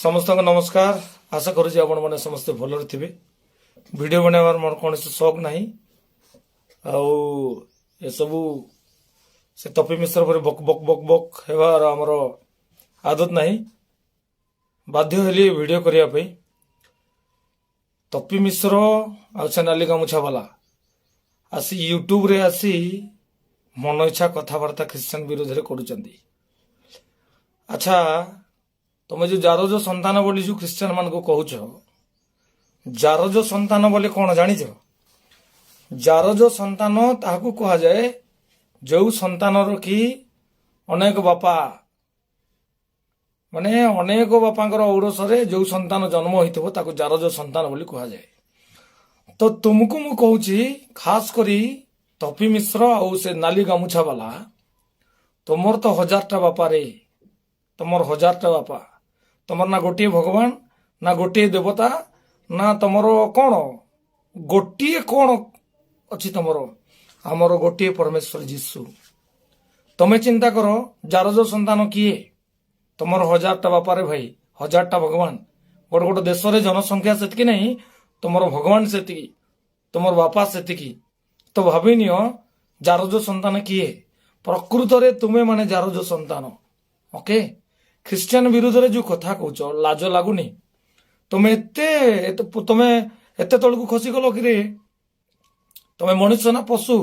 ସମସ୍ତଙ୍କୁ ନମସ୍କାର। ଆଶା କରୁଛି ଆପଣମାନେ ସମସ୍ତେ ଭଲରେ ଥିବେ। ଭିଡ଼ିଓ ବନାଇବାର ମୋର କୌଣସି ସଉକ ନାହିଁ ଆଉ ଏସବୁ ସେ ତପି ମିଶ୍ର ପରି ବକ୍ ବକ୍ ବକ୍ ବକ୍ ହେବାର ଆମର ଆଦତ ନାହିଁ। ବାଧ୍ୟ ହେଲି ଭିଡ଼ିଓ କରିବା ପାଇଁ। ତପି ମିଶ୍ର ଆଉ ସେ ନାଲି ଗାମୁଛା ବାଲା ଆସି ୟୁଟ୍ୟୁବରେ ଆସି ମନ ଇଚ୍ଛା କଥାବାର୍ତ୍ତା ଖ୍ରୀଷ୍ଟିଆନ ବିରୋଧରେ କରୁଛନ୍ତି। ଆଚ୍ଛା, ତମେ ଯୋଉ ଜାରଜ ସନ୍ତାନ ବୋଲି ଯୋଉ ଖ୍ରୀଷ୍ଟିଆନ ମାନଙ୍କୁ କହୁଛ, ଜାରଜ ସନ୍ତାନ ବୋଲି କଣ ଜାଣିଛ? ଜାରଜ ସନ୍ତାନ ତାହାକୁ କୁହାଯାଏ, ଯୋଉ ସନ୍ତାନର କି ଅନେକ ବାପା, ମାନେ ଅନେକ ବାପାଙ୍କର ଔରସରେ ଯୋଉ ସନ୍ତାନ ଜନ୍ମ ହୋଇଥିବ, ତାକୁ ଜାରଜ ସନ୍ତାନ ବୋଲି କୁହାଯାଏ। ତ ତୁମକୁ ମୁଁ କହୁଛି, ଖାସ କରି ତପି ମିଶ୍ର ଆଉ ସେ ନାଲି ଗାମୁଛା ବାଲା, ତମର ତ ହଜାରଟା ବାପାରେ, ତମର ହଜାରଟା ବାପା। ତମର ନା ଗୋଟିଏ ଭଗବାନ, ନା ଗୋଟିଏ ଦେବତା, ନା ତମର କଣ ଗୋଟିଏ କଣ ଅଛି ତମର? ଆମର ଗୋଟିଏ ପରମେଶ୍ୱର ଯୀଶୁ। ତମେ ଚିନ୍ତା କର, ଜାରଜ ସନ୍ତାନ କିଏ? ତମର ହଜାରଟା ବାପାରେ ଭାଇ, ହଜାରଟା ଭଗବାନ। ଗୋଟେ ଗୋଟେ ଦେଶରେ ଜନସଂଖ୍ୟା ସେତିକି ନାହିଁ, ତମର ଭଗବାନ ସେତିକି, ତମର ବାପା ସେତିକି। ତ ଭାବିନିଅ ଜାରଜ ସନ୍ତାନ କିଏ। ପ୍ରକୃତରେ ତୁମେ ମାନେ ଜାରଜ ସନ୍ତାନ। ଓକେ, ଖ୍ରୀଷ୍ଟିଆନ ବିରୁଦ୍ଧରେ ଯୋଉ କଥା କହୁଛ, ଲାଜ ଲାଗୁନି? ତମେ ଏତେ ତଳକୁ ଖସିଗଲ କିରେ? ତମେ ମଣିଷ ନା ପଶୁ?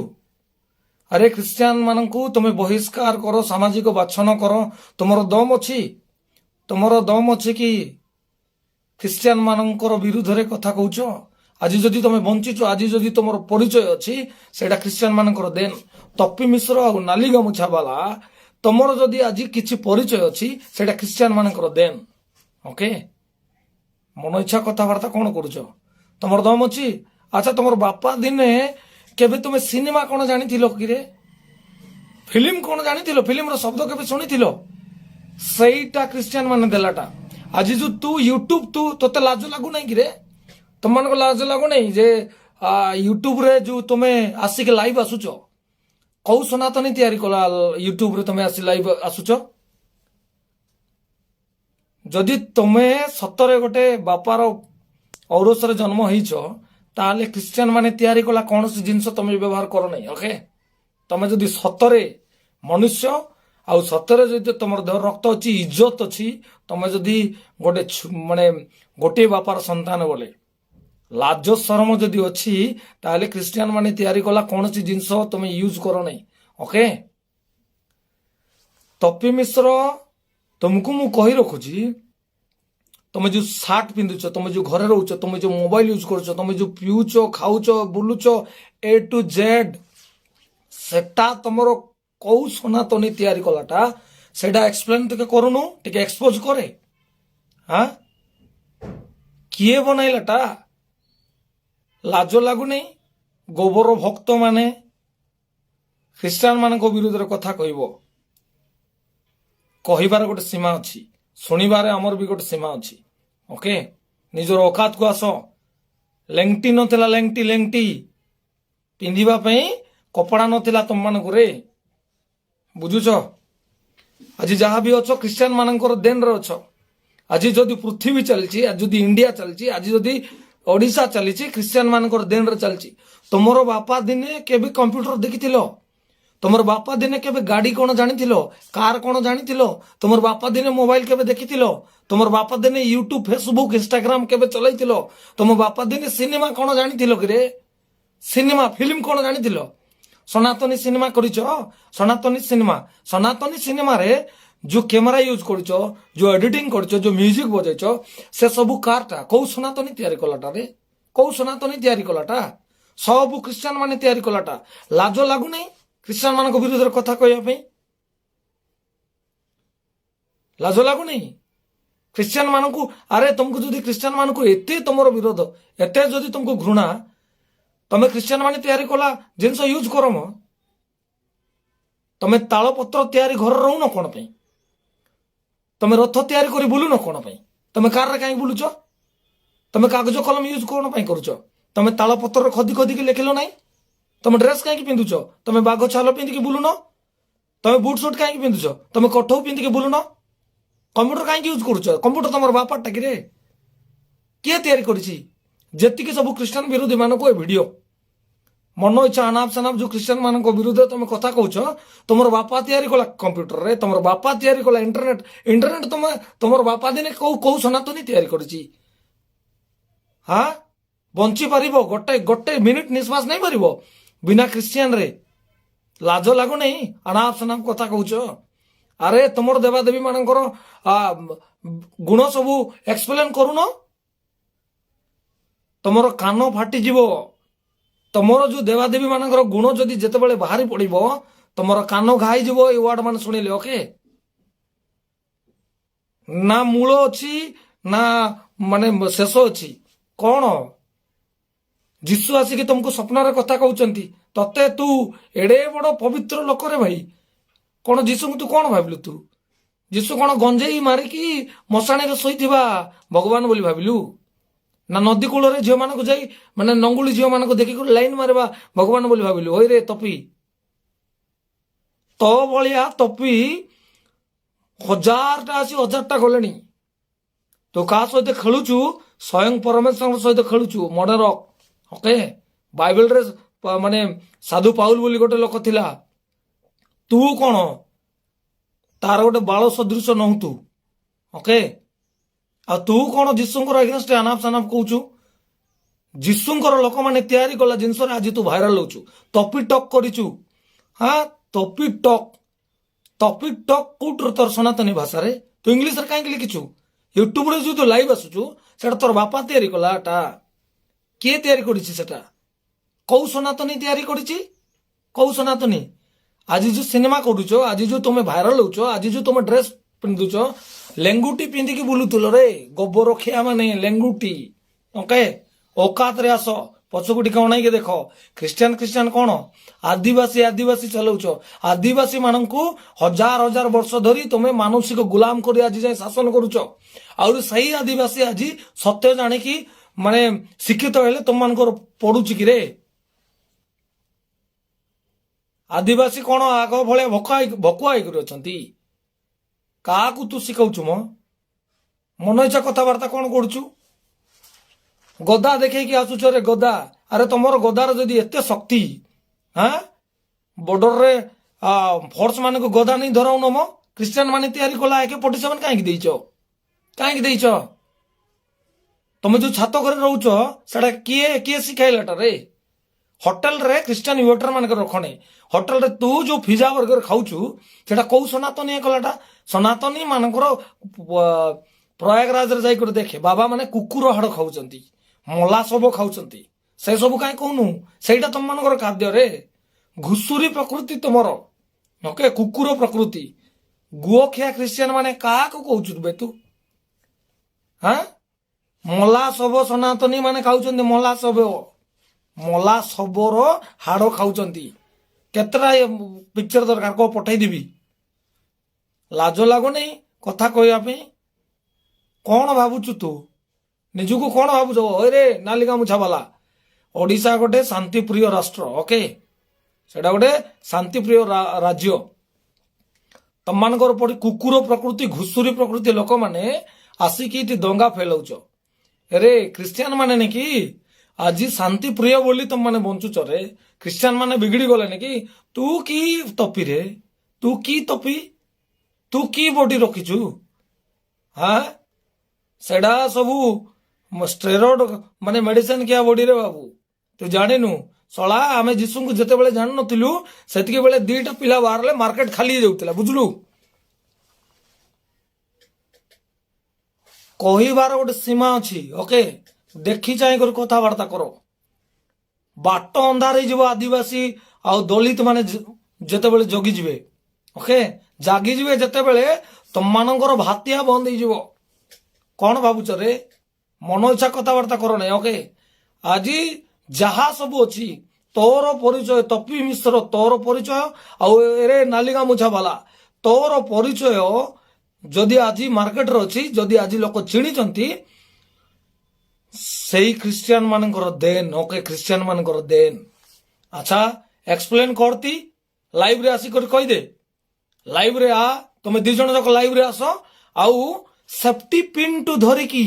ଆରେ, ଖ୍ରୀଷ୍ଟିଆନ ମାନଙ୍କୁ ତମେ ବହିଷ୍କାର କର, ସାମାଜିକ ବାଛନ କର, ତମର ଦମ ଅଛି? ତମର ଦମ ଅଛି କି ଖ୍ରୀଷ୍ଟିଆନ ମାନଙ୍କର ବିରୁଦ୍ଧରେ କଥା କହୁଛ? ଆଜି ଯଦି ତମେ ବଞ୍ଚିଛ, ଆଜି ଯଦି ତମର ପରିଚୟ ଅଛି, ସେଇଟା ଖ୍ରୀଷ୍ଟିଆନ ମାନଙ୍କର ଦେନ। ତପି ମିଶ୍ର ଆଉ ନାଲି ଗାମୁଛା ବାଲା, ତମର ଯଦି ଆଜି କିଛି ପରିଚୟ ଅଛି, ସେଇଟା ଖ୍ରୀଷ୍ଟିଆନ ମାନଙ୍କର ଦେନ। ଓକେ, ମନ ଇଚ୍ଛା କଥାବାର୍ତ୍ତା କଣ କରୁଛ? ତମର ଦମ ଅଛି? ଆଚ୍ଛା, ତମର ବାପା ଦିନେ କେବେ ତୁମେ ସିନେମା କଣ ଜାଣିଥିଲ କିରେ? ଫିଲ୍ମ କଣ ଜାଣିଥିଲ? ଫିଲ୍ମର ଶବ୍ଦ କେବେ ଶୁଣିଥିଲ? ସେଇଟା ଖ୍ରୀଷ୍ଟିଆନ ମାନେ ଦେଲାଟା। ଆଜି ଯୋଉ ତୁ ୟୁଟ୍ୟୁବ, ତୁ ତୋତେ ଲାଜ ଲାଗୁନାହିଁ କିରେ? ତମମାନଙ୍କୁ ଲାଜ ଲାଗୁନାହିଁ ଯେ ୟୁଟ୍ୟୁବରେ ଯୋଉ ତୁମେ ଆସିକି ଲାଇଭ ଆସୁଛ, କୋଉ ସନାତନୀ ତିଆରି କଲା ୟୁଟ୍ୟୁବରେ ତମେ ଆସି ଲାଇଭ ଆସୁଛ? ଯଦି ତମେ ସତରେ ଗୋଟେ ବାପାର ଔରସରେ ଜନ୍ମ ହେଇଛ, ତାହେଲେ ଖ୍ରୀଷ୍ଟିଆନ ମାନେ ତିଆରି କଲା କୌଣସି ଜିନିଷ ତମେ ବ୍ୟବହାର କର ନାହିଁ। ଓକେ, ତମେ ଯଦି ସତରେ ମନୁଷ୍ୟ ଆଉ ସତରେ ଯଦି ତମର ଦେହ ରକ୍ତ ଅଛି, ଇଜ୍ଜତ ଅଛି, ତମେ ଯଦି ଗୋଟେ ମାନେ ଗୋଟିଏ ବାପାର ସନ୍ତାନ ବୋଲେ ଲାଜ ସରମ ଯଦି ଅଛି, ତାହେଲେ ଖ୍ରୀଷ୍ଟିଆନ ମାନେ ତିଆରି କଲା କୌଣସି ଜିନିଷ ତମେ ୟୁଜ କର ନାହିଁ। ଓକେ, ତପି ମିଶ୍ର, ତମକୁ ମୁଁ କହି ରଖୁଛି, ତମେ ଯୋଉ ସାର୍ଟ ପିନ୍ଧୁଛ, ତମେ ଯୋଉ ଘରେ ରହୁଛ, ତମେ ଯୋଉ ମୋବାଇଲ ୟୁଜ କରୁଛ, ତମେ ଯୋଉ ପିଉଛ, ଖାଉଛ, ବୁଲୁଛ, ଏ ଟୁ ଜେଡ୍, ସେଟା ତମର କୋଉ ସନାତନୀ ତିଆରି କଲାଟା, ସେଇଟା ଏକ୍ସପ୍ଲେନ ଟିକେ କରୁନୁ, ଟିକେ ଏକ୍ସପୋଜ କରେ। ହଁ, କିଏ ବନାଇଲାଟା? ଲାଜ ଲାଗୁନି? ଗୋବର ଭକ୍ତ ମାନେ ଖ୍ରୀଷ୍ଟିଆନ ମାନଙ୍କ ବିରୁଦ୍ଧରେ କଥା କହିବ। କହିବାର ଗୋଟେ ସୀମା ଅଛି, ଶୁଣିବାରେ ଆମର ବି ଗୋଟେ ସୀମା ଅଛି। ଓକେ, ନିଜର ଔକାତକୁ ଆସ। ଲେଙ୍ଗଟି ନଥିଲା, ଲେଙ୍ଗଟି, ଲେଙ୍ଗଟି ପିନ୍ଧିବା ପାଇଁ କପଡ଼ା ନଥିଲା ତମମାନଙ୍କୁ ରେ, ବୁଝୁଛ? ଆଜି ଯାହା ବି ଅଛ, ଖ୍ରୀଷ୍ଟିଆନ ମାନଙ୍କର ଦେନରେ ଅଛ। ଆଜି ଯଦି ପୃଥିବୀ ଚାଲିଛି, ଆଜି ଯଦି ଇଣ୍ଡିଆ ଚାଲିଛି, ଆଜି ଯଦି ଓଡ଼ିଶା ଚାଲିଛି, ଖ୍ରୀଷ୍ଟିଆନ ମାନଙ୍କର ଦେନରେ ଚାଲିଛି। ତମର ବାପା ଦିନେ କେବେ କମ୍ପ୍ୟୁଟର ଦେଖିଥିଲ? ତମର ବାପା ଦିନେ କେବେ ଗାଡି କଣ ଜାଣିଥିଲ? କାର କଣ ଜାଣିଥିଲ? ତମର ବାପା ଦିନେ ମୋବାଇଲ କେବେ ଦେଖିଥିଲ? ତମର ବାପା ଦିନେ ୟୁଟ୍ୟୁବ, ଫେସବୁକ୍, ଇନଷ୍ଟାଗ୍ରାମ କେବେ ଚଲେଇଥିଲ? ତମ ବାପା ଦିନେ ସିନେମା କଣ ଜାଣିଥିଲ କିରେ? ସିନେମା, ଫିଲ୍ମ କଣ ଜାଣିଥିଲ? ସନାତନୀ ସିନେମା କରିଛ? ସନାତନୀ ସିନେମା, ସନାତନୀ ସିନେମାରେ ଯୋଉ କ୍ୟାମେରା ୟୁଜ କରୁଛ, ଯୋଉ ଏଡିଟିଂ କରୁଛ, ଯୋଉ ମ୍ୟୁଜିକ ବଜେଇଛ, ସେ ସବୁ କାରଟା କୋଉ ସନାତନୀ ତିଆରି କଲାଟା ରେ? କୋଉ ସନାତନୀ ତିଆରି କଲାଟା? ସବୁ ଖ୍ରୀଷ୍ଟିଆନ ମାନେ ତିଆରି କଲାଟା। ଲାଜ ଲାଗୁନାହିଁ ଖ୍ରୀଷ୍ଟିଆନ ମାନଙ୍କ ବିରୁଦ୍ଧରେ କଥା କହିବା ପାଇଁ? ଲାଜ ଲାଗୁନାହିଁ ଖ୍ରୀଷ୍ଟିଆନ ମାନଙ୍କୁ? ଆରେ, ତମକୁ ଯଦି ଖ୍ରୀଷ୍ଟିଆନ ମାନଙ୍କୁ ଏତେ ତମର ବିରୋଧ, ଏତେ ଯଦି ତମକୁ ଘୃଣା, ତମେ ଖ୍ରୀଷ୍ଟିଆନ ମାନେ ତିଆରି କଲା ଜିନିଷ ୟୁଜ କର ମ। ତମେ ତାଳପତ୍ର ତିଆରି ଘରେ ରହୁନ କଣ ପାଇଁ? ତମେ ରଥ ତିଆରି କରି ବୁଲୁନ କଣ ପାଇଁ? ତମେ କାରରେ କାହିଁକି ବୁଲୁଛ? ତମେ କାଗଜ କଲମ ୟୁଜ କଣ ପାଇଁ କରୁଛ? ତମେ ତାଳପତ୍ରରେ ଖୋଦି ଖୋଦିକି ଲେଖିଲ ନାହିଁ? ତମେ ଡ୍ରେସ୍ କାହିଁକି ପିନ୍ଧୁଛ? ତମେ ବାଘ ଛାଲ ପିନ୍ଧିକି ବୁଲୁନ? ତମେ ବୁଟ ସୁଟ କାହିଁକି ପିନ୍ଧୁଛ? ତମେ କଠଉ ପିନ୍ଧିକି ବୁଲୁନ? କମ୍ପ୍ୟୁଟର କାହିଁକି ୟୁଜ୍ କରୁଛ? କମ୍ପ୍ୟୁଟର ତମର ବାପାରଟା କିରେ? କିଏ ତିଆରି କରିଛି? ଯେତିକି ସବୁ ଖ୍ରୀଷ୍ଟିଆନ ବିରୋଧୀ ମାନଙ୍କୁ ଏ ଭିଡିଓ, ମନ ଇଚ୍ଛା ଅନାପ ସନାପ ଯୋଉ ଖ୍ରୀଷ୍ଟିଆନ ମାନଙ୍କ ବିରୁଦ୍ଧରେ ତମେ କଥା କହୁଛ, ତମର ବାପା ତିଆରି କଲା କମ୍ପ୍ୟୁଟରରେ? ତମର ବାପା ତିଆରି କଲା ଇଣ୍ଟରନେଟ? ଇଣ୍ଟରନେଟ ତମେ ତମର ବାପା ଦିନେ କୋଉ କୋଉ ସନାତନୀ ତିଆରି କରିଛି? ହଁ, ବଞ୍ଚି ପାରିବ? ଗୋଟେ ଗୋଟେ ମିନିଟ ନିଶ୍ୱାସ ନେଇ ପାରିବ ବିନା ଖ୍ରୀଷ୍ଟିଆନରେ? ଲାଜ ଲାଗୁନାହିଁ? ଅନାପ ସନାପ କଥା କହୁଛ। ଆରେ, ତମର ଦେବାଦେବୀ ମାନଙ୍କର ଗୁଣ ସବୁ ଏକ୍ସପ୍ଲେନ କରୁନ। ତମର କାନ ଫାଟିଯିବ। ତମର ଯୋଉ ଦେବାଦେବୀ ମାନଙ୍କର ଗୁଣ ଯଦି ଯେତେବେଳେ ବାହାରି ପଡିବ, ତମର କାନ ଘା ହେଇଯିବ ଏଇ ୱାର୍ଡ ମାନେ ଶୁଣିଲେ। ଓକେ, ନା ମୂଳ ଅଛି ନା ମାନେ ଶେଷ ଅଛି। କଣ ଯୀଶୁ ଆସିକି ତମକୁ ସ୍ୱପ୍ନରେ କଥା କହୁଛନ୍ତି ତତେ? ତୁ ଏଡେ ବଡ ପବିତ୍ର ଲୋକରେ ଭାଇ, କଣ ଯୀଶୁଙ୍କୁ ତୁ କଣ ଭାବିଲୁ? ତୁ ଯୀଶୁ କଣ ଗଞ୍ଜେଇ ମାରିକି ମଶାଣିରେ ଶୋଇଥିବା ଭଗବାନ ବୋଲି ଭାବିଲୁ, ନା ନଦୀ କୂଳରେ ଝିଅମାନଙ୍କୁ ଯାଇ ମାନେ ନଙ୍ଗୁଳି ଝିଅମାନଙ୍କୁ ଦେଖିକି ଲାଇନ ମାରିବା ଭଗବାନ ବୋଲି ଭାବିଲୁ? ଓଇରେ ତପି, ତୋ ଭଳିଆ ତପି ହଜାରଟା ଆସି ହଜାରଟା ଗଲେଣି। ତୁ କାହା ସହିତ ଖେଳୁଛୁ? ସ୍ୱୟଂ ପରମେଶ୍ୱରଙ୍କ ସହିତ ଖେଳୁଛୁ, ମନେ ରଖ। ଓକେ, ବାଇବେଲରେ ମାନେ ସାଧୁ ପାଉଲ ବୋଲି ଗୋଟେ ଲୋକ ଥିଲା। ତୁ କଣ ତାର ଗୋଟେ ବାଳ ସଦୃଶ ନହୁ ତୁ। ଓକେ, ଆଉ ତୁ କଣ ଯୀଶୁଙ୍କର ଏଗେନଷ୍ଟ ଆନାପ ସାନାପ କହୁଛୁ? ଯୀଶୁଙ୍କର ଲୋକମାନେ ତିଆରି କଲା ଜିନିଷରେ ଆଜି ତୁ ଭାଇରାଲ ହଉଛୁ। ତପି ଟକ୍ କରିଛୁ। ହଁ, ତପି ଟକ୍, ତପି ଟକ୍ କୋଉଠୁ ତୋର ସନାତନୀ ଭାଷାରେ? ତୁ ଇଂଲିଶରେ କାହିଁକି ଲେଖିଛୁ? ୟୁଟ୍ୟୁବରେ ଯୋଉ ତୁ ଲାଇଭ୍ ଆସୁଛୁ, ସେଟା ତୋର ବାପା ତିଆରି କଲା ଏଟା? କିଏ ତିଆରି କରିଛି ସେଟା? କୋଉ ସନାତନୀ ତିଆରି କରିଛି? କୋଉ ସନାତନୀ? ଆଜି ଯୋଉ ସିନେମା କରୁଛ, ଆଜି ଯୋଉ ତମେ ଭାଇରାଲ ହଉଛ, ଆଜି ଯୋଉ ତମେ ଡ୍ରେସ ପିନ୍ଧୁଛ, ଲେଙ୍ଗୁଟି ପିନ୍ଧିକି ବୁଲୁଥିଲ ରେ ଗୋବର ଖିଆ ମାନେ, ଲେଙ୍ଗୁଟି। ଓକେ, ଔକାତରେ ଆସ, ପଛକୁ ଟିକେ ଅଣେଇକି ଦେଖ। ଖ୍ରୀଷ୍ଟିଆନ ଖ୍ରୀଷ୍ଟିଆନ କଣ ଆଦିବାସୀ ଆଦିବାସୀ ଚଲାଉଛ? ଆଦିବାସୀ ମାନଙ୍କୁ ହଜାର ହଜାର ବର୍ଷ ଧରି ତମେ ମାନସିକ ଗୁଲାମ କରି ଆଜି ଯାଏ ଶାସନ କରୁଛ। ଆହୁରି ସେଇ ଆଦିବାସୀ ଆଜି ସତ୍ୟ ଜାଣିକି ମାନେ ଶିକ୍ଷିତ ହେଲେ ତମମାନଙ୍କର ପଡୁଛି କି ରେ? ଆଦିବାସୀ କଣ ଆଗ ଭଳିଆ ଭକୁଆ ହେଇକରି ଅଛନ୍ତି? କାହାକୁ ତୁ ଶିଖଉଛୁ ମ? ମନ ଇଚ୍ଛା କଥାବାର୍ତ୍ତା କଣ କରୁଛୁ? ଗଦା ଦେଖେଇକି ଆସୁଛ ରେ, ଗଦା। ଆରେ, ତମର ଗଦାର ଯଦି ଏତେ ଶକ୍ତି, ହାଁ, ବର୍ଡରରେ ଫୋର୍ସ ମାନଙ୍କୁ ଗଦା ନେଇ ଧରାଉନ ମ। ଖ୍ରୀଷ୍ଟିଆନ ମାନେ ତିଆରି କଲା AK-47 କାହିଁକି ଦେଇଛ? କାହିଁକି ଦେଇଛ? ତମେ ଯୋଉ ଛାତ ଘରେ ରହୁଛ, ସେଟା କିଏ କିଏ ଶିଖାଇଲାଟା ରେ? ହୋଟେଲରେ ଖ୍ରୀଷ୍ଟିଆନ ୱେଟର ମାନଙ୍କର ରଖଣେ। ହୋଟେଲରେ ତୁ ଯୋଉ ପିଜା ବର୍ଗର ଖାଉଛୁ, ସେଟା କୋଉ ସନାତନୀ କଲାଟା? ସନାତନୀ ମାନଙ୍କର ପ୍ରୟାଗରାଜରେ ଯାଇକରି ଦେଖେ, ବାବା ମାନେ କୁକୁର ହାଡ଼ ଖାଉଛନ୍ତି, ମଲା ଶବ ଖାଉଛନ୍ତି। ସେ ସବୁ କାହିଁ କହୁନୁ? ସେଇଟା ତମମାନଙ୍କର ଖାଦ୍ୟରେ। ଘୁଷୁରୀ ପ୍ରକୃତି ତୁମର, ଓକେ, କୁକୁର ପ୍ରକୃତି, ଗୁଅଖିଆ ଖ୍ରୀଷ୍ଟିଆନ ମାନେ। କାହାକୁ କହୁଛୁ ବେ ତୁ? ହାଁ, ମଲା ଶବ ସନାତନୀ ମାନେ ଖାଉଛନ୍ତି। ମଲା ଶବ, ମଲା ଶବର ହାଡ଼ ଖାଉଛନ୍ତି। କେତେଟା ପିକ୍ଚର ଦରକାର କହ, ପଠେଇଦେବି। ଲାଜ ଲାଗୁନି କଥା କହିବା ପାଇଁ? କଣ ଭାବୁଛୁ ତୁ ନିଜକୁ? କଣ ଭାବୁଛୁ ରେ ନାଲି ଗାମୁଛା ବାଲା? ଓଡ଼ିଶା ଗୋଟେ ଶାନ୍ତିପ୍ରିୟ ରାଷ୍ଟ୍ର। ଓକେ, ସେଟା ଗୋଟେ ଶାନ୍ତିପ୍ରିୟ ରାଜ୍ୟ। ତମମାନଙ୍କର ପରି କୁକୁର ପ୍ରକୃତି, ଘୁଷୁରୀ ପ୍ରକୃତି ଲୋକମାନେ ଆସିକି ଏଠି ଦଙ୍ଗା ଫେଲଉଛ ରେ। ଖ୍ରୀଷ୍ଟିଆନ ମାନେ ନାକି ଆଜି ଶାନ୍ତିପ୍ରିୟ ବୋଲି ତମମାନେ ବଞ୍ଚୁଛ ରେ। ଖ୍ରୀଷ୍ଟିଆନ ମାନେ ବିଗିଡି ଗଲେନି କି? ତୁ କି ତପି ରେ? ତୁ କି ତପି? ତୁ କି ବଡି ରଖିଛୁ? ହଁ, ସେଟା ସବୁ ଷ୍ଟେରଏଡ ମାନେ ମେଡିସିନ ଖିଆ ବଡିରେ ବାବୁ, ତୁ ଜାଣିନୁ ଶଳା। ଆମେ ଯୀଶୁଙ୍କୁ ଯେତେବେଳେ ଜାଣିନଥିଲୁ, ସେତିକି ବେଳେ ଦିଟା ପିଲା ବାହାରିଲେ ମାର୍କେଟ ଖାଲି ହେଇଯାଉଥିଲା, ବୁଝିଲୁ? କହିବାର ଗୋଟେ ସୀମା ଅଛି। ଓକେ, ଦେଖି ଚାହିଁ କରି କଥାବାର୍ତ୍ତା କର। ବାଟ ଅନ୍ଧାର ହେଇଯିବ ଆଦିବାସୀ ଆଉ ଦଳିତ ମାନେ ଯେତେବେଳେ ଜଗିଯିବେ। ଓକେ, ଜାଗିଯିବେ ଯେତେବେଳେ, ତମମାନଙ୍କର ଭାତିଆ ବନ୍ଦ ହେଇଯିବ। କଣ ଭାବୁଛ ରେ? ମନ ଇଚ୍ଛା କଥାବାର୍ତ୍ତା କର ନାହିଁ। ଓକେ, ଆଜି ଯାହା ସବୁ ଅଛି ତୋର ପରିଚୟ, ତପି ମିଶ୍ର ତୋର ପରିଚୟ, ଆଉ ଏରେ ନାଲି ଗାମୁଛା ବାଲା ତୋର ପରିଚୟ ଯଦି ଆଜି ମାର୍କେଟରେ ଅଛି, ଯଦି ଆଜି ଲୋକ ଚିହ୍ନିଛନ୍ତି, ସେଇ ଖ୍ରୀଷ୍ଟିଆନ ମାନଙ୍କର ଦେନ୍। ଓକେ, ଖ୍ରୀଷ୍ଟିଆନ ମାନଙ୍କର ଦେନ୍। ଆଚ୍ଛା, ଏକ୍ସପ୍ଲେନ କରତି, ଲାଇଭରେ ଆସିକରି କହିଦେ। ଲାଇଭରେ ଆ, ତମେ ଦି ଜଣ ଯାକ ଲାଇଭରେ ଆସ। ଆଉ ସେଫ୍ଟି ପିନ୍ ଟୁ ଧରିକି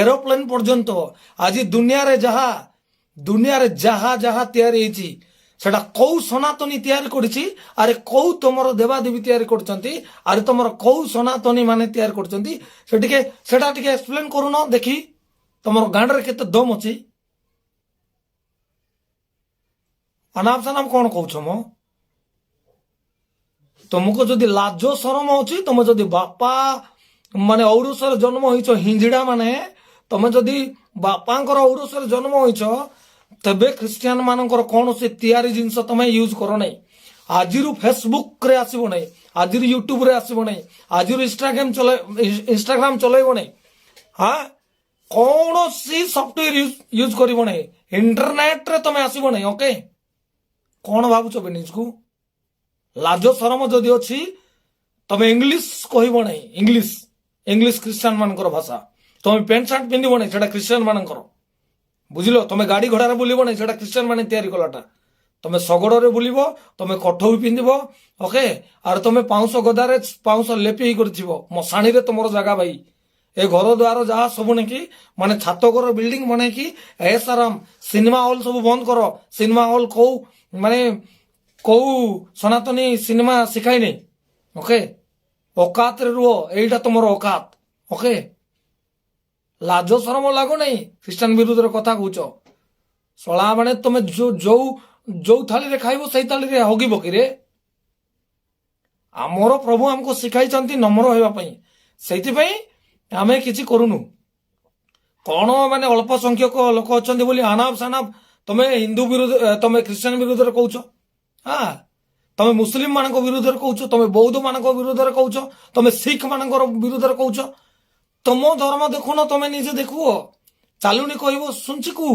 ଏରୋପ୍ଲେନ ପର୍ଯ୍ୟନ୍ତ ଆଜି ଦୁନିଆରେ ଯାହା ଯାହା ତିଆରି ହେଇଛି, ସେଟା କୋଉ ସନାତନୀ ତିଆରି କରିଛି? ଆରେ କୋଉ ତମର ଦେବାଦେବୀ ତିଆରି କରୁଛନ୍ତି? ଆରେ ତମର କୋଉ ସନାତନୀ ମାନେ ତିଆରି କରୁଛନ୍ତି? ସେ ଟିକେ ସେଟା ଟିକେ ଏକ୍ସପ୍ଲେନ କରୁନ ଦେଖି। ତମର ଗାଣ୍ଡରେ କେତେ ଦମ ଅଛି? ଅନାପ ସନାପ କଣ କହୁଛ ମ? ତମକୁ ଯଦି ଲାଜ ସରମ ଅଛି, ତମେ ଯଦି ବାପା ମାନେ ଔରସରେ ଜନ୍ମ ହେଇଛ, ହିଞ୍ଜିଡା ମାନେ, ତମେ ଯଦି ବାପାଙ୍କର ଔରସରେ ଜନ୍ମ ହେଇଛ, ତେବେ ଖ୍ରୀଷ୍ଟିଆନ ମାନଙ୍କର କୌଣସି ତିଆରି ଜିନିଷ ତମେ ୟୁଜ କର ନାହିଁ। ଆଜିରୁ ଫେସବୁକରେ ଆସିବ ନାହିଁ, ଆଜିରୁ ୟୁଟ୍ୟୁବରେ ଆସିବ ନାହିଁ, ଆଜିରୁ ଇନଷ୍ଟାଗ୍ରାମ ଚଲେଇବ ନାହିଁ, ହଁ, କୌଣସି ସଫ୍ଟୱେର ୟୁଜ କରିବ ନାହିଁ, ଇଣ୍ଟରନେଟରେ ତମେ ଆସିବ ନାହିଁ। ଓକେ, କଣ ଭାବୁଛ ବେ ନିଜକୁ? ଲାଜ ସରମ ଯଦି ଅଛି, ତମେ ଇଂଲିଶ କହିବ ନାହିଁ। ଇଂଲିଶ ଖ୍ରୀଷ୍ଟିଆନ ମାନଙ୍କର ଭାଷା। ତମେ ପ୍ୟାଣ୍ଟ ସାର୍ଟ ପିନ୍ଧିବ ନାହିଁ, ସେଟା ଖ୍ରୀଷ୍ଟିଆନ ମାନଙ୍କର। ବୁଝିଲ? ତମେ ଗାଡି ଘୋଡାରେ ବୁଲିବ ନାହିଁ, ସେଟା ଖ୍ରୀଷ୍ଟିଆନ ମାନେ ତିଆରି କଲାଟା। ତମେ ଶଗଡରେ ବୁଲିବ, ତମେ କଠଉ ପିନ୍ଧିବ, ଓକେ, ଆଉ ତମେ ପାଉଁଶ ଗଦାରେ ପାଉଁଶ ଲେପି ହେଇକରି ଥିବ। ମଶାଣିରେ ତମର ଜାଗା ଭାଇ। ଏ ଘର ଦ୍ୱାର ଯାହା ସବୁ ନାକି ମାନେ ଛାତ ଘର ବିଲ୍ଡିଂ ବନେଇକି ଏସ୍ ଆରାମ, ସିନେମା ହଲ୍ ସବୁ ବନ୍ଦ କର। ସିନେମା ହଲ୍ କୋଉ ମାନେ କୋଉ ସନାତନୀ ସିନେମା ଶିଖାଇନି। ଓକେ, ଅକାତରେ ରୁହ, ଏଇଟା ତମର ଅକାତ। ଓକେ, ଲାଜ ସରମ ଲାଗୁନାହିଁ ଖ୍ରୀଷ୍ଟିଆନ ବିରୁଦ୍ଧରେ କଥା କହୁଛ ଶଳା ମାନେ? ତମେ ଯୋଉ ଯୋଉ ଯୋଉ ଥାଳିରେ ଖାଇବ, ସେଇ ଥାଳିରେ ହଗିବ କିରେ? ଆମର ପ୍ରଭୁ ଆମକୁ ଶିଖାଇଛନ୍ତି ନମ୍ର ହେବା ପାଇଁ, ସେଇଥିପାଇଁ ଆମେ କିଛି କରୁନୁ। କଣ ମାନେ ଅଳ୍ପ ସଂଖ୍ୟକ ଲୋକ ଅଛନ୍ତି ବୋଲି ଆନାପ ସାନାପ ତମେ ହିନ୍ଦୁ ବିରୁଦ୍ଧ, ତମେ ଖ୍ରୀଷ୍ଟିଆନ ବିରୁଦ୍ଧରେ କହୁଛ, ହଁ, ତମେ ମୁସଲିମ ମାନଙ୍କ ବିରୁଦ୍ଧରେ କହୁଛ, ତମେ ବୌଦ୍ଧ ମାନଙ୍କ ବିରୁଦ୍ଧରେ କହୁଛ, ତମେ ଶିଖ ମାନଙ୍କର ବିରୁଦ୍ଧରେ କହୁଛ। ତମ ଧର୍ମ ଦେଖୁନ, ତମେ ନିଜେ ଦେଖୁଅ। ଚାଲୁନି କହିବ ଶୁଣିଛି କୁ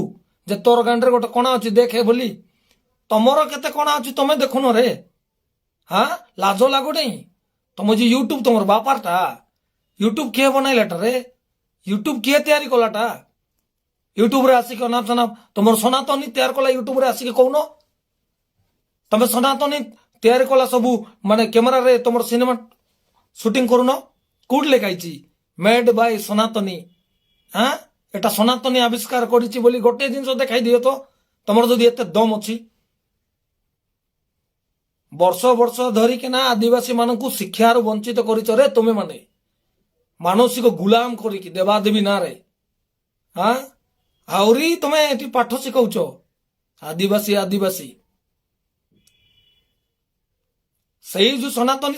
ଯେ ତୋର ଗାଣ୍ଡରେ ଗୋଟେ କଣା ଅଛି ଦେଖେ ବୋଲି। ତମର କେତେ କଣା ଅଛି ତମେ ଦେଖୁନ ରେ। ହଁ, ଲାଜ ଲାଗୁନାହିଁ? ତମ ଯେ ୟୁଟ୍ୟୁବ ତମର ବାପାରଟା? ୟୁଟ୍ୟୁବ କିଏ ବନାଇଲାଟା ରେ? ୟୁଟ୍ୟୁବ କିଏ ତିଆରି କଲାଟା? ୟୁଟ୍ୟୁବରେ ଆସିକି ଅନାପ ସନାପ, ତମର ସନାତନୀ ତିଆରି କଲା ୟୁଟ୍ୟୁବରେ ଆସିକି କହୁନ। ତମେ ସନାତନୀ ତିଆରି କଲା ସବୁ ମାନେ କ୍ୟାମେରାରେ ତମର ସିନେମା ସୁଟିଂ କରୁନ। କୋଉଠି ଲେଖା ହେଇଛି ମେଡ୍ ବାଇ ସନାତନୀ? ହଁ, ଏଟା ସନାତନୀ ଆବିଷ୍କାର କରିଛି ବୋଲି ଗୋଟିଏ ଜିନିଷ ଦେଖାଇ ଦିଅ ତ, ତମର ଯଦି ଏତେ ଦମ ଅଛି। ବର୍ଷ ବର୍ଷ ଧରିକିନା ଆଦିବାସୀ ମାନଙ୍କୁ ଶିକ୍ଷାରୁ ବଞ୍ଚିତ କରିଛ ରେ ତୁମେ ମାନେ, ମାନସିକ ଗୁଲାମ କରିକି ଦେବାଦେବୀ ନାଁରେ। ହଁ, ଆହୁରି ତମେ ଏଠି ପାଠ ଶିଖଉଛ ଆଦିବାସୀ ଆଦିବାସୀ। ସେଇ ଯୋଉ ସନାତନୀ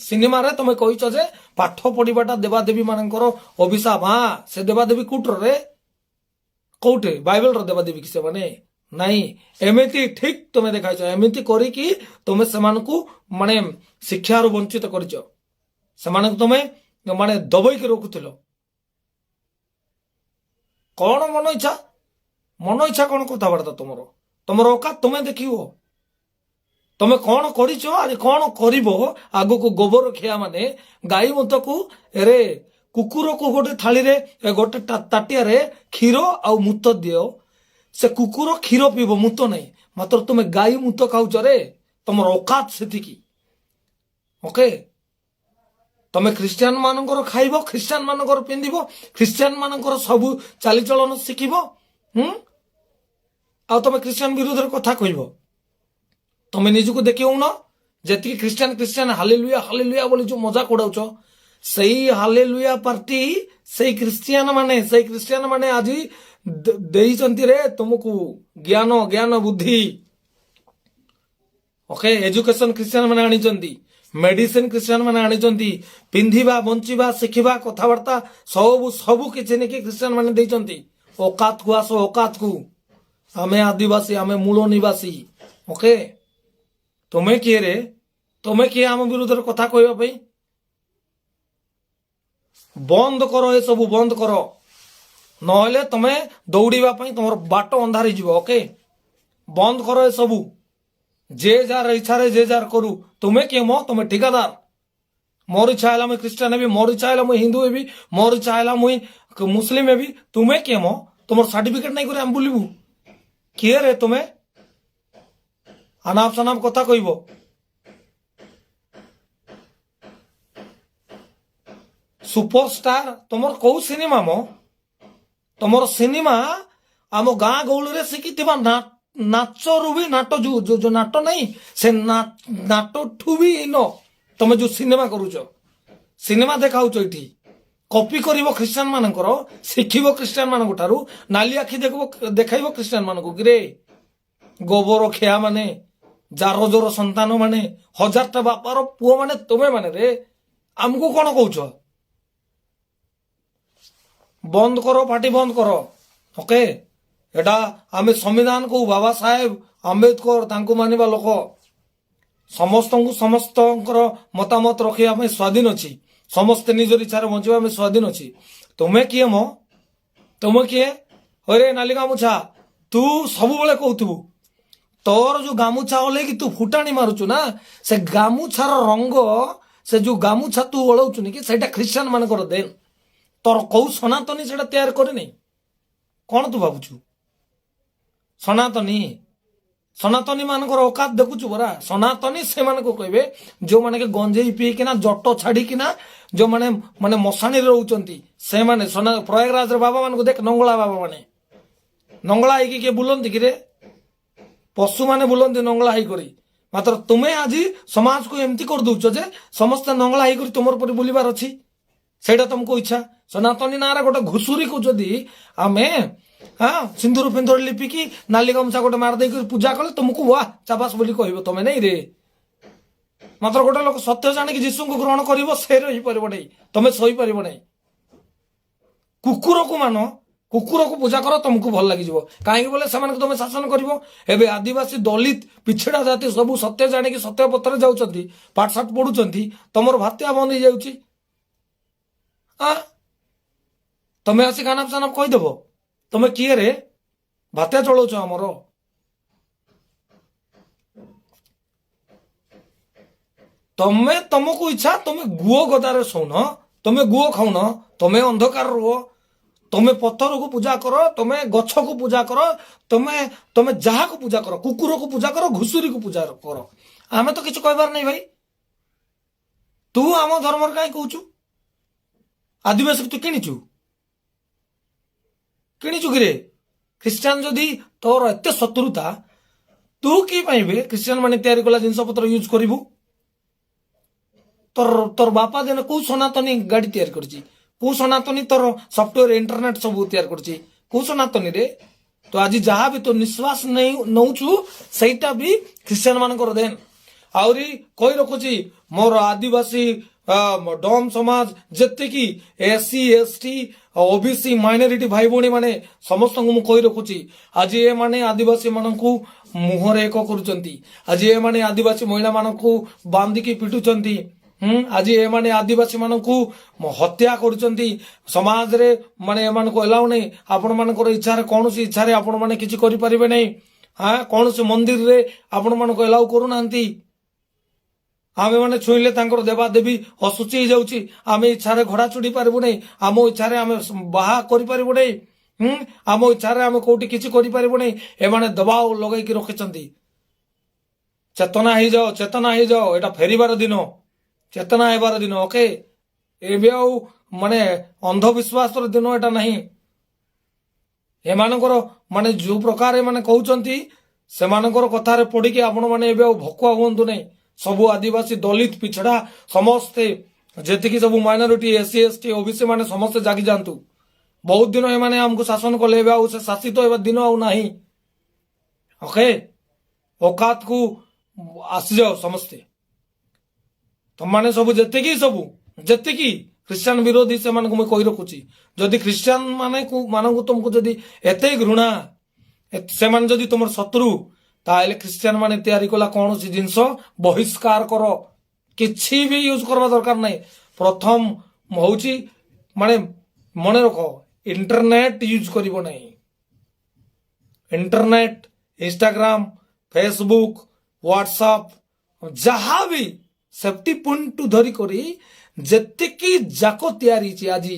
ସିନେମାରେ ତମେ କହିଛ ଯେ ପାଠ ପଢିବାଟା ଦେବାଦେବୀ ମାନଙ୍କର ଅଭିଶାପ। ହଁ, ସେ ଦେବାଦେବୀ କୋଉଠରେ, କୋଉଠି? ବାଇବେଲର ଦେବାଦେବୀ କି ସେମାନେ? ନାଇଁ, ଏମିତି ଠିକ ତମେ ଦେଖାଇଛ। ଏମିତି କରିକି ତମେ ସେମାନଙ୍କୁ ମାନେ ଶିକ୍ଷାରୁ ବଞ୍ଚିତ କରିଛ। ସେମାନଙ୍କୁ ତମେ ମାନେ ଦବେଇକି ରଖୁଥିଲ। କଣ ମନ ଇଚ୍ଛା, ମନ ଇଚ୍ଛା କଣ କଥାବାର୍ତ୍ତା ତମର? ତମର ଅକାତ ତମେ ଦେଖିବ। ତମେ କଣ କରିଛ, ଆରେ କଣ କରିବ ଆଗକୁ? ଗୋବର ଖିଆ ମାନେ ଗାଈ ମୁତକୁ, ଏରେ କୁକୁରକୁ ଗୋଟେ ଥାଳିରେ ଗୋଟେ ତାଟିଆରେ କ୍ଷୀର ଆଉ ମୁତ ଦିଅ, ସେ କୁକୁର କ୍ଷୀର ପିଇବ, ମୁତ ନାହିଁ। ମାତ୍ର ତୁମେ ଗାଈ ମୁତ ଖାଉଛ ରେ, ତମର ଅକାତ ସେତିକି। ଓକେ, ତମେ ଖ୍ରୀଷ୍ଟିଆନ ମାନଙ୍କର ଖାଇବ, ଖ୍ରୀଷ୍ଟିଆନ ମାନଙ୍କର ପିନ୍ଧିବ, ଖ୍ରୀଷ୍ଟିଆନ ମାନଙ୍କର ସବୁ ଚାଲିଚଳନ ଶିଖିବ, ହୁଁ, ଆଉ ତମେ ଖ୍ରୀଷ୍ଟିଆନ ବିରୁଦ୍ଧରେ କଥା କହିବ। ତମେ ନିଜକୁ ଦେଖିଉନ। ଯେତିକି ଖ୍ରୀଷ୍ଟିଆନ ଖ୍ରୀଷ୍ଟିଆନ ହାଲେଲୁୟା ହାଲେଲୁୟା ବୋଲି ଯୋଉ ମଜାକ ଉଡାଉଛ, ସେଇ ହାଲେଲୁୟା ପାର୍ଟି, ସେଇ ଖ୍ରୀଷ୍ଟିଆନ ମାନେ ଆଜି ଦେଇଛନ୍ତି ରେ ତୁମକୁ ଜ୍ଞାନ ଜ୍ଞାନ ବୁଦ୍ଧି। ଓକେ, ଏଜୁକେସନ ଖ୍ରୀଷ୍ଟିଆନ ମାନେ ଆଣିଛନ୍ତି, ମେଡିସିନ ଖ୍ରୀଷ୍ଟିଆନ ମାନେ ଆଣିଛନ୍ତି, ପିନ୍ଧିବା, ବଞ୍ଚିବା, ଶିଖିବା, କଥାବାର୍ତ୍ତା ସବୁ ସବୁ କିଛି ନେଇକି ଖ୍ରୀଷ୍ଟିଆନ ମାନେ ଦେଇଛନ୍ତି। ଅକାତକୁ ଆସ, ଅକାତକୁ। ଆମେ ଆଦିବାସୀ, ଆମେ ମୂଳ ନିବାସୀ। ଓକେ, ତୁମେ କିଏ ରେ? ତୁମେ କିଏ ଆମ ବିରୁଦ୍ଧରେ କଥା କହିବା ପାଇଁ? ବନ୍ଦ କର, ଏସବୁ ବନ୍ଦ କର, ନହେଲେ ତମେ ଦୌଡ଼ିବା ପାଇଁ ତମର ବାଟ ଅନ୍ଧାର ହେଇଯିବ। ଓକେ, ବନ୍ଦ କର ଏସବୁ। ଯେ ଯାହାର ଇଚ୍ଛାରେ ଯେ ଯାହାର କରୁ। ତୁମେ କିଏ ମ? ତମେ ଠିକାଦାର? ମୋର ଇଚ୍ଛା ହେଲା ମୁଇଁ ଖ୍ରୀଷ୍ଟିଆନ ହେବି, ମୋର ଇଚ୍ଛା ହେଲା ମୁଇଁ ହିନ୍ଦୁ ହେବି, ମୋର ଇଚ୍ଛା ହେଲା ମୁଇଁ ମୁସଲିମ ହେବି। ତୁମେ କିଏ ମ? ତୁମର ସାର୍ଟିଫିକେଟ ନାଇଁ କରି ଆମେ ବୁଲିବୁ? କିଏ ରେ ତୁମେ? ଆନାପ ସନାପ କଥା କହିବ। ସୁପରଷ୍ଟାର। ତମର କୋଉ ସିନେମା ମ? ତମର ସିନେମା ଆମ ଗାଁ ଗହଳିରେ ଶିଖିଥିବା ନାଚରୁ ବି ନାଟ, ଯୋଉ ଯୋଉ ଯୋଉ ନାଟ ନାହିଁ, ସେ ନାଟଠୁ ବି ହୀନ। ତମେ ଯୋଉ ସିନେମା କରୁଛ, ସିନେମା ଦେଖାଉଛ ଏଠି, କପି କରିବ ଖ୍ରୀଷ୍ଟିଆନ ମାନଙ୍କର, ଶିଖିବ ଖ୍ରୀଷ୍ଟିଆନ ମାନଙ୍କ ଠାରୁ, ନାଲି ଆଖି ଦେଖିବ, ଦେଖାଇବ ଖ୍ରୀଷ୍ଟିଆନ ମାନଙ୍କୁ କିରେ? ଗୋବର ଖିଆ ମାନେ, ଜାରଜର ସନ୍ତାନ ମାନେ, ହଜାରଟା ବାପାର ପୁଅ ମାନେ ତୁମେ ମାନେ ରେ, ଆମକୁ କଣ କହୁଛ? ବନ୍ଦ କର, ପାଟି ବନ୍ଦ କର। ଓକେ, ଏଟା ଆମେ ସମ୍ବିଧାନକୁ, ବାବା ସାହେବ ଆମ୍ବେଦକର, ତାଙ୍କୁ ମାନିବା ଲୋକ। ସମସ୍ତଙ୍କୁ ସମସ୍ତଙ୍କର ମତାମତ ରଖିବା ପାଇଁ ସ୍ୱାଧୀନ ଅଛି। ସମସ୍ତେ ନିଜର ଇଚ୍ଛାରେ ବଞ୍ଚିବା ପାଇଁ ସ୍ୱାଧୀନ ଅଛି। ତୁମେ କିଏ ମ? ତୁମେ କିଏ? ହରେ ନାଲି ଗାମୁଛା, ତୁ ସବୁବେଳେ କହୁଥିବୁ, ତୋର ଯୋଉ ଗାମୁଛା ଓହ୍ଲେଇକି ତୁ ଫୁଟାଣି ମାରୁଛୁ ନା, ସେ ଗାମୁଛାର ରଙ୍ଗ, ସେ ଯୋଉ ଗାମୁଛା ତୁ ଓହ୍ଲଉଛୁ କି, ସେଇଟା ଖ୍ରୀଷ୍ଟିଆନ ମାନଙ୍କର ଦେନ। ତୋର କୋଉ ସନାତନୀ ସେଇଟା ତିଆରି କରିନି? କଣ ତୁ ଭାବୁଛୁ ସନାତନୀ? ସନାତନୀ ମାନଙ୍କର ଔକାତ ଦେଖୁଛୁ ପରା। ସନାତନୀ ସେମାନଙ୍କୁ କହିବେ ଯୋଉମାନେ କି ଗଞ୍ଜେଇ ପିଇକିନା, ଜଟ ଛାଡିକିନା, ଯୋଉମାନେ ମାନେ ମଶାଣିରେ ରହୁଛନ୍ତି ସେମାନେ ସନା। ପ୍ରୟାଗରାଜର ବାବା ମାନଙ୍କୁ ଦେଖ, ନଙ୍ଗଳା ବାବା ମାନେ। ନଙ୍ଗଳା ହେଇକି କିଏ ବୁଲନ୍ତି କିରେ? ପଶୁମାନେ ବୁଲନ୍ତି ନଙ୍ଗଳା ହେଇକରି। ମାତ୍ର ତୁମେ ଆଜି ସମାଜକୁ ଏମିତି କରିଦଉଛ ଯେ ସମସ୍ତେ ନଙ୍ଗଳା ହେଇକରି ତୁମର ପରି ବୁଲିବାର ଅଛି, ସେଇଟା ତମକୁ ଇଚ୍ଛା। ସନାତନୀ ନାଁରେ ଗୋଟେ ଘୁଷୁରୀକୁ ଯଦି ଆମେ ହଁ ସିନ୍ଦୁର ଫିନ୍ଦୁର ଲିପିକି, ନାଲି ଗାମୁଛା ଗୋଟେ ମାରି ଦେଇକି ପୂଜା କଲେ ତୁମକୁ ୱାହ ଚାବାସ ବୋଲି କହିବ ତମେ, ନାଇଁ ରେ? ମାତ୍ର ଗୋଟେ ଲୋକ ସତ୍ୟ ଜାଣିକି ଯୀଶୁଙ୍କୁ ଗ୍ରହଣ କରିବ, ସେ ରହିପାରିବ ନାହିଁ, ତମେ ସହିପାରିବ ନାହିଁ। କୁକୁରକୁ ମାନ, କୁକୁରକୁ ପୂଜା କର, ତମକୁ ଭଲ ଲାଗିଯିବ। କାହିଁକି ବୋଲେ ସେମାନଙ୍କୁ ତମେ ଶାସନ କରିବ। ଏବେ ଆଦିବାସୀ, ଦଲିତ, ପିଛଡ଼ା ଜାତି ସବୁ ସତ୍ୟ ଜାଣିକି ସତ୍ୟ ପଥରେ ଯାଉଛନ୍ତି, ପାଠ ସାଠ ପଢୁଛନ୍ତି, ତମର ଭାତ୍ୟା ବନ୍ଦ ହେଇଯାଉଛି। ଆ ତମେ ଆସି କାନାପ ସାନାପ କହିଦେବ। ତମେ କିଏ ରେ? ଭାତ୍ୟା ଚଳଉଛ ଆମର? ତମେ ତମକୁ ଇଚ୍ଛା, ତମେ ଗୁଅ ଗଦାରେ ଶୋଉନ, ତମେ ଗୁଅ ଖାଉନ, ତମେ ଅନ୍ଧକାର ରୁହ, ତମେ ପଥରକୁ ପୂଜା କର, ତମେ ଗଛକୁ ପୂଜା କର, ତମେ ତମେ ଯାହାକୁ ପୂଜା କର, କୁକୁରକୁ ପୂଜା କର, ଘୁଷୁରୀକୁ ପୂଜା କର, ଆମେ ତ କିଛି କହିବାର ନାହିଁ ଭାଇ। ତୁ ଆମ ଧର୍ମର କାହିଁ କହୁଛୁ? ଆଦିବାସୀକୁ ତୁ କିଣିଛୁ? କିଣିଛୁ କିରେ? ଖ୍ରୀଷ୍ଟିଆନ ଯଦି ତୋର ଏତେ ଶତ୍ରୁତା, ତୁ କି ପାଇଁ ବେ ଖ୍ରୀଷ୍ଟିଆନ ମାନେ ତିଆରି କଲା ଜିନିଷ ପତ୍ର ୟୁଜ କରିବୁ? ତୋର ବାପା ଦିନ କୋଉ ସନାତନୀ ଗାଡି ତିଆରି କରିଛି? କୋଉ ସନାତନୀ ତୋର ସଫ୍ଟୱେର, ଇଣ୍ଟରନେଟ ସବୁ ତିଆରି କରିଛି? କୋଉ ସନାତନୀରେ? ତ ଆଜି ଯାହା ବି ତୋ ନିଶ୍ୱାସ ନେଇ ନଉଛୁ, ସେଇଟା ବି ଖ୍ରୀଷ୍ଟିଆନ ମାନଙ୍କର ଦେନ। ଆହୁରି କହି ରଖୁଛି, ମୋର ଆଦିବାସୀ ଡମ୍ ସମାଜ, ଯେତିକି ଏସସି, ଏସଟି, ଓବିସି, ମାଇନରିଟି ଭାଇ ଭଉଣୀ ମାନେ, ସମସ୍ତଙ୍କୁ ମୁଁ କହି ରଖୁଛି, ଆଜି ଏମାନେ ଆଦିବାସୀ ମାନଙ୍କୁ ମୁହଁରେ ଏକ କରୁଛନ୍ତି। ଆଜି ଏମାନେ ଆଦିବାସୀ ମହିଳା ମାନଙ୍କୁ ବାନ୍ଧିକି ପିଟୁଛନ୍ତି। ଆଜି ଏମାନେ ଆଦିବାସୀ ମାନଙ୍କୁ ହତ୍ୟା କରୁଛନ୍ତି। ସମାଜରେ ମାନେ ଏମାନଙ୍କୁ ଏଲାଉ ନାହିଁ। ଆପଣମାନଙ୍କର ଇଚ୍ଛାରେ, କୌଣସି ଇଚ୍ଛାରେ ଆପଣମାନେ କିଛି କରିପାରିବେ ନାହିଁ। ହଁ, କୌଣସି ମନ୍ଦିରରେ ଆପଣମାନଙ୍କୁ ଏଲାଉ କରୁନାହାନ୍ତି। ଆମେ ମାନେ ଛୁଇଁଲେ ତାଙ୍କର ଦେବାଦେବୀ ଅଶୁଚି ହେଇଯାଉଛି। ଆମେ ଇଚ୍ଛାରେ ଘୋଡା ଚଢି ପାରିବୁ ନାହିଁ, ଆମ ଇଚ୍ଛାରେ ଆମେ ବାହା କରିପାରିବୁ ନାହିଁ, ଆମ ଇଚ୍ଛାରେ ଆମେ କୋଉଠି କିଛି କରିପାରିବୁ ନାହିଁ। ଏମାନେ ଦବାବ ଲଗେଇକି ରଖିଛନ୍ତି। ଚେତନା ହେଇଯାଅ, ଚେତନା ହେଇଯାଅ। ଏଇଟା ଫେରିବାର ଦିନ, ଚେତନା ହେବାର ଦିନ। ଓକେ, ଏବେ ଆଉ ମାନେ ଅନ୍ଧବିଶ୍ୱାସର ଦିନ ଏଟା ନାହିଁ। ଏମାନଙ୍କର ମାନେ ଯୋଉ ପ୍ରକାର ଏମାନେ କହୁଛନ୍ତି, ସେମାନଙ୍କର କଥାରେ ପଡିକି ଆପଣମାନେ ଏବେ ଆଉ ଭକୁଆ ହୁଅନ୍ତୁ ନାହିଁ। ସବୁ ଆଦିବାସୀ, ଦଲିତ, ପିଛଡ଼ା ସମସ୍ତେ, ଯେତିକି ସବୁ ମାଇନରିଟି, ଏସସି, ଏସଟି, ଓବିସି ମାନେ ସମସ୍ତେ ଜାଗି ଯାଆନ୍ତୁ। ବହୁତ ଦିନ ଏମାନେ ଆମକୁ ଶାସନ କଲେ, ଏବେ ଆଉ ସେ ଶାସିତ ହେବା ଦିନ ଆଉ ନାହିଁ। ଓକେ, ଔକାତକୁ ଆସିଯାଅ ସମସ୍ତେ। ତମମାନେ ସବୁ ଯେତିକି ସବୁ ଯେତିକି ଖ୍ରୀଷ୍ଟିଆନ ବିରୋଧୀ, ସେମାନଙ୍କୁ ମୁଁ କହି ରଖୁଛି, ଯଦି ଖ୍ରୀଷ୍ଟିଆନ ମାନଙ୍କୁ ତୁମକୁ ଯଦି ଏତେ ଘୃଣା, ସେମାନେ ଯଦି ତୁମର ଶତ୍ରୁ, ତାହେଲେ ଖ୍ରୀଷ୍ଟିଆନ ମାନେ ତିଆରି କଲା କୌଣସି ଜିନିଷ ବହିଷ୍କାର କର। କିଛି ବି ୟୁଜ କରିବା ଦରକାର ନାହିଁ। ପ୍ରଥମ ହଉଛି ମାନେ ମନେ ରଖ, ଇଣ୍ଟରନେଟ ୟୁଜ କରିବ ନାହିଁ। ଇଣ୍ଟରନେଟ, ଇନଷ୍ଟାଗ୍ରାମ, ଫେସବୁକ୍, ହ୍ୱାଟ୍ସଆପ୍, ଯାହା ବି ସେଫ୍ଟି ପଏଣ୍ଟ ଧରି କରି ଯେତିକି ଯାକ ତିଆରି ହେଇଛି। ଆଜି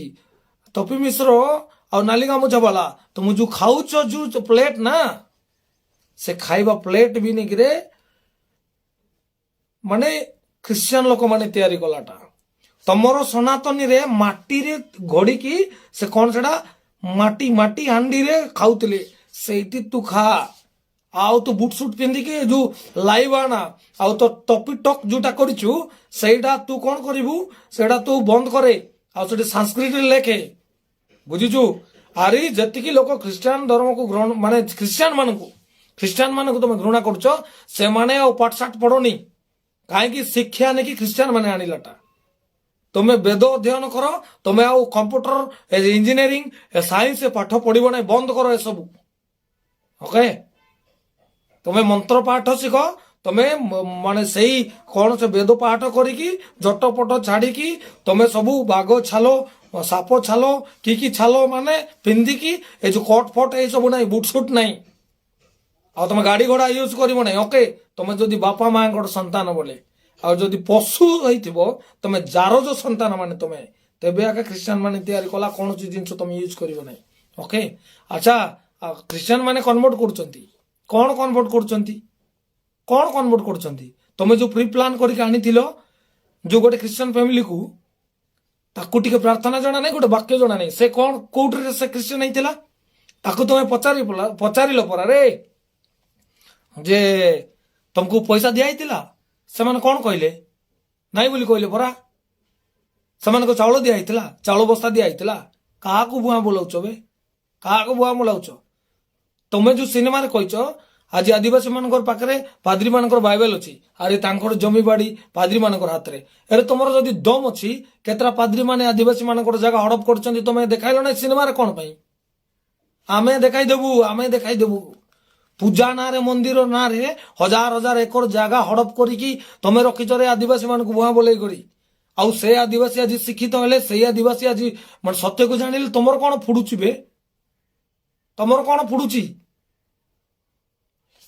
ତପି ମିଶ୍ର ଆଉ ନାଲି ଗାମୁଛା ବାଲା, ତୁମ ଯୋଉ ଖାଉଛ ଯୋଉ ପ୍ଲେଟ ନା, ସେ ଖାଇବା ପ୍ଲେଟ ବି ନେଇକିରେ ମାନେ ଖ୍ରୀଷ୍ଟିଆନ ଲୋକମାନେ ତିଆରି କଲାଟା। ତମର ସନାତନୀରେ ମାଟିରେ ଘୋଡ଼ିକି ସେ କଣ ସେଟା ମାଟି ମାଟି ହାଣ୍ଡିରେ ଖାଉଥିଲେ, ସେଇଠି ତୁ ଖା। ଆଉ ତୁ ବୁଟ ସୁଟ ପିନ୍ଧିକି ଏ ଯୋଉ ଲାଇଭ୍ ଆଣା ଆଉ ତୋ ଟପି ଟକ୍ ଯୋଉଟା କରିଛୁ, ସେଇଟା ତୁ କଣ କରିବୁ? ସେଇଟା ତୁ ବନ୍ଦ କରେ ଆଉ ସେଠି ସାଂସ୍କ୍ରିଟରେ ଲେଖେ, ବୁଝିଛୁ? ଆରେ, ଯେତିକି ଲୋକ ଖ୍ରୀଷ୍ଟିଆନ ଧର୍ମକୁ ଗ୍ରହଣ, ମାନେ ଖ୍ରୀଷ୍ଟିଆନ ମାନଙ୍କୁ ତମେ ଘୃଣା କରୁଛ, ସେମାନେ ଆଉ ପାଠ ସାଠ ପଢନି। କାହିଁକି? ଶିକ୍ଷା ନେଇକି ଖ୍ରୀଷ୍ଟିଆନ ମାନେ ଆଣିଲାଟା। ତମେ ବେଦ ଅଧ୍ୟୟନ କର। ତମେ ଆଉ କମ୍ପ୍ୟୁଟର, ଇଞ୍ଜିନିୟରିଂ, ସାଇନ୍ସ ପାଠ ପଢିବ ନାହିଁ। ବନ୍ଦ କର ଏସବୁ, ଓକେ? ତମେ ମନ୍ତ୍ର ପାଠ ଶିଖ। ତମେ ମାନେ ସେଇ କଣ ସେ ବେଦ ପାଠ କରିକି, ଜଟ ପଟ ଛାଡିକି, ତମେ ସବୁ ବାଘ ଛାଲ, ସାପ ଛାଲ, କି କି ଛାଲ ମାନେ ପିନ୍ଧିକି, ଏ ଯୋଉ କଟ ଫଟ ଏଇ ସବୁ ନାହିଁ, ବୁଟ ସୁଟ ନାହିଁ, ଆଉ ତମେ ଗାଡି ଘୋଡା ୟୁଜ କରିବ ନାହିଁ, ଓକେ? ତମେ ଯଦି ବାପା ମାଙ୍କର ସନ୍ତାନ ବୋଲେ, ଆଉ ଯଦି ପଶୁ ହେଇଥିବ ତମେ, ଜାରଜ ସନ୍ତାନ ମାନେ ତମେ, ତେବେ ଆକା ଖ୍ରୀଷ୍ଟିଆନ ମାନେ ତିଆରି କଲା କୌଣସି ଜିନିଷ ତମେ ୟୁଜ କରିବ ନାହିଁ, ଓକେ? ଆଚ୍ଛା, ଖ୍ରୀଷ୍ଟିଆନ ମାନେ କନଭର୍ଟ କରୁଛନ୍ତି। କଣ କନଭର୍ଟ କରୁଛନ୍ତି? କଣ କନଭର୍ଟ କରୁଛନ୍ତି? ତମେ ଯୋଉ ପ୍ରି ପ୍ଲାନ୍ କରିକି ଆଣିଥିଲ ଯୋଉ ଗୋଟେ ଖ୍ରୀଷ୍ଟିଆନ ଫ୍ୟାମିଲିକୁ, ତାକୁ ଟିକେ ପ୍ରାର୍ଥନା ଜଣା ନାହିଁ, ଗୋଟେ ବାକ୍ୟ ଜଣା ନାହିଁ। ସେ କଣ କୋଉଠିରେ ସେ ଖ୍ରୀଷ୍ଟିଆନ ହେଇଥିଲା? ତାକୁ ତମେ ପଚାରିଲ ପରା ରେ ଯେ ତମକୁ ପଇସା ଦିଆ ହେଇଥିଲା? ସେମାନେ କଣ କହିଲେ? ନାଇଁ ବୋଲି କହିଲେ ପରା। ସେମାନଙ୍କୁ ଚାଉଳ ଦିଆ ହେଇଥିଲା? ଚାଉଳ ବସ୍ତା ଦିଆ ହେଇଥିଲା? କାହାକୁ ଭୁଆଁ ବୁଲାଉଛ ବେ? କାହାକୁ ଭୁଆଁ ବୁଲାଉଛ? ତମେ ଯୋଉ ସିନେମାରେ କହିଛ, ଆଜି ଆଦିବାସୀ ମାନଙ୍କର ପାଖରେ ପାଦ୍ରୀ ମାନଙ୍କର ବାଇବେଲ ଅଛି। ଆରେ, ତାଙ୍କର ଜମି ବାଡି ପାଦ୍ରୀ ମାନଙ୍କର ହାତରେ। ଆରେ, ତମର ଯଦି ଦମ ଅଛି, କେତେଟା ପାଦ୍ରୀ ମାନେ ଆଦିବାସୀ ମାନଙ୍କର ଜାଗା ହଡପ କରୁଛନ୍ତି ତମେ ଦେଖାଇଲ ନାହିଁ ସିନେମାରେ କଣ ପାଇଁ? ଆମେ ଦେଖାଇଦେବୁ, ଆମେ ଦେଖାଇଦେବୁ। ପୂଜା ନାଁରେ, ମନ୍ଦିର ନାଁରେ ହଜାର ହଜାର ଏକର ଜାଗା ହଡପ କରିକି ତମେ ରଖିଛ ରେ, ଆଦିବାସୀ ମାନଙ୍କୁ ଭୁଆଁ ବୋଲେଇ କରି। ଆଉ ସେ ଆଦିବାସୀ ଆଜି ଶିକ୍ଷିତ ହେଲେ, ସେଇ ଆଦିବାସୀ ଆଜି ମାନେ ସତ୍ୟକୁ ଜାଣିଲେ, ତମର କଣ ଫୁଡୁଛି ବେ? ତମର କଣ ଫୁଡୁଛି?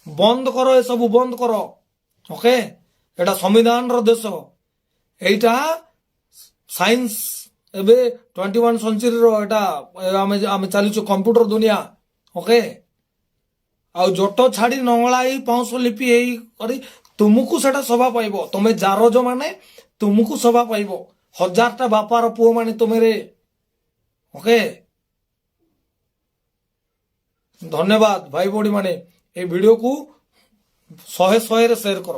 ବନ୍ଦ କର, ଏସବୁ ବନ୍ଦ କର, ଓକେ? ଏଟା ସମ୍ବିଧାନର ଦେଶ। ଏଇଟା ସାଇନ୍ସ, ଏବେ 21 ସେଞ୍ଚୁରୀର ଏଟା ଆମେ ଚାଲିଛୁ କମ୍ପ୍ୟୁଟର ଦୁନିଆ, ଓକେ? ଆଉ ଜଟ ଛାଡି ନଙ୍ଗଳା ହେଇ, ପାଉଁଶ ଲିପି ହେଇ କରି ତୁମକୁ ସେଟା ଶୋଭା ପାଇବ? ତମେ ଜାରଜ ମାନେ, ତୁମକୁ ଶୋଭା ପାଇବ? ହଜାରଟା ବାପାର ପୁଅ ମାନେ ତୁମେ ରେ, ଓକେ? ଧନ୍ୟବାଦ ଭାଇ ଭଉଣୀ ମାନେ। ଏଇ ଭିଡିଓକୁ 100 100ରେ ସେୟାର କର।